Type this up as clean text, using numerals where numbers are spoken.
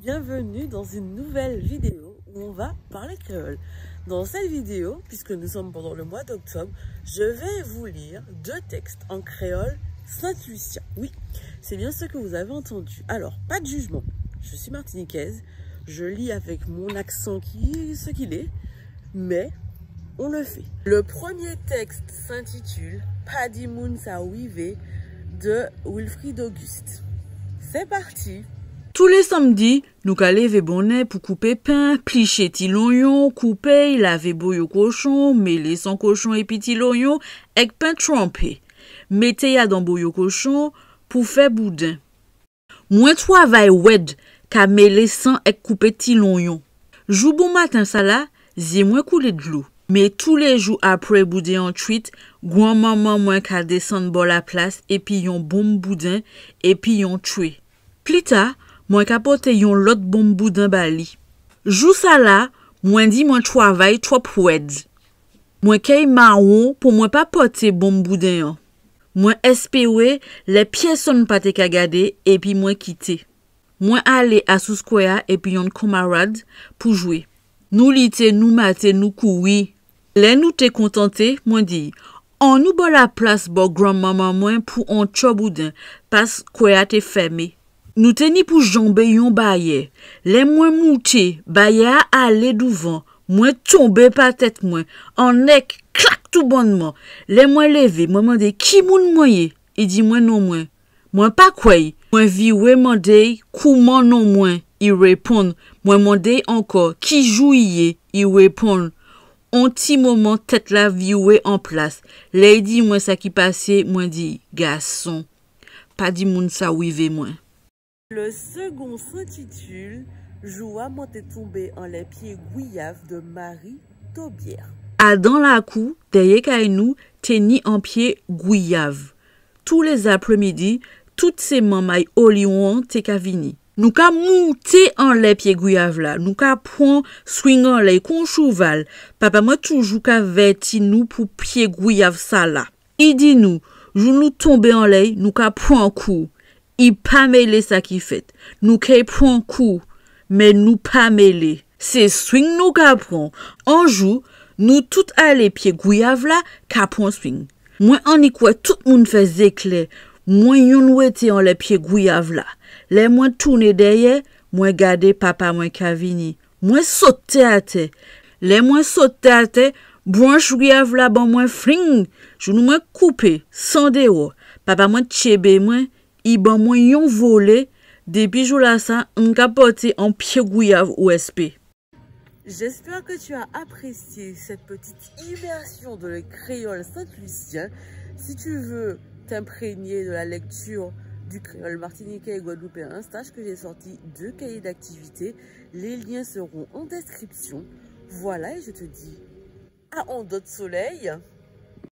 Bienvenue dans une nouvelle vidéo où on va parler créole. Dans cette vidéo, puisque nous sommes pendant le mois d'octobre, je vais vous lire deux textes en créole saint-lucien. Oui, c'est bien ce que vous avez entendu. Alors, pas de jugement. Je suis martiniquaise, je lis avec mon accent qui est ce qu'il est, mais on le fait. Le premier texte s'intitule Pa di moun sa wivé de Wilfried Auguste. C'est parti. Toulé samdi, nou ka lévé bonnè pou koupé pen, pliché ti lonyon, koupé, lavé boyo kochon, mélé san kochon épi ti lonyon èk pen tranpé. Mété ya dan boyo kochon pou fè bouden. Mwen twavay wèd ka mélé san èk koupé ti lonyon. Jou bon maten sa la, zyé mwen koulé dlo. Mé toulé jou apwé bouden an twit, gwan-manman mwen ka désann bò la plas épi yon bonm bouden épi yon tray. Plita, mwen ka poté yon lòt bonm bouden ba li. Jou sa la, mwen di mwen twavay twòp wèd. Mwen kay mawon pou mwen pa poté bonm bouden an. Mwen éspéwé lè pyèsonn pa té ka gadé épi mwen kité. Mwen alé asou skwè a épi yon konmarad pou jwé. Nou lité, nou maté, nou kouri. Lè nou té kontanté, mwen di, an nou bò la plas bò gwan-manman mwen pou on cho bouden, pas skwè a té fèmé. Nou té ni pou janbé yon bayè. Lè mwen mouté, bayè a alé douvan, mwen tonbé pa tèt mwen, an èk, klak tou bonnman. Lè mwen lévé, mwen mandé ki moun mwen yé, i di mwen non mwen. Mwen pa kwè, mwen viwé mandé kouman non mwen, i réponn. Mwen mandé ankò ki jou i yé, i réponn. On ti moman tèt la viwé an plas. Lè i di mwen sa ki pasé, mwen di, gason, pa di moun sa wivé mwen. Le second s'intitule Jou-a mwen té tonbé anlè pyé gwiyav de Marie Taubière. Adan lakou, dèyè kay nou, té ni on pyé gwiyav. Toulé apré-midi, tout sé manmay Oliwon té ka vini. Nou ka mouté anlè pyé gwiyav la, nou ka pwan swing anlè kon chouval. Papa mwen toujou ka vèti nou pou pyé gwiyav sa la. I di nou, jou nou tonbé anlè, nou ka pwan kou. I pa mélé sa ki fèt. Nou kay pwan kou, men nou pa mélé. Sé swing nou ka pwan. On jou, nou tout alé pyé gwiyav la ka pwan swing. Mwen annik wè tout moun fè zéklè, mwen youn wété anlè pyé gwiyav la. Lè mwen touné dèyè, mwen gadé papa mwen ka vini. Mwen soté atè. Lè mwen soté atè, branch gwiyav la ban mwen fling. Jounou mwen koupé, san déwò. Papa mwen tchébé mwen, i ban mwen yon volé, dépi jou la sa, m ka poté on pyé gwiyav OSP. J'espère que tu as apprécié cette petite immersion de le créole saint-lucien. Si tu veux t'imprégner de la lecture du créole martiniquais et guadeloupéen, sache que j'ai sorti deux cahiers d'activité. Les liens seront en description. Voilà, et je te dis à on d'autres soleil.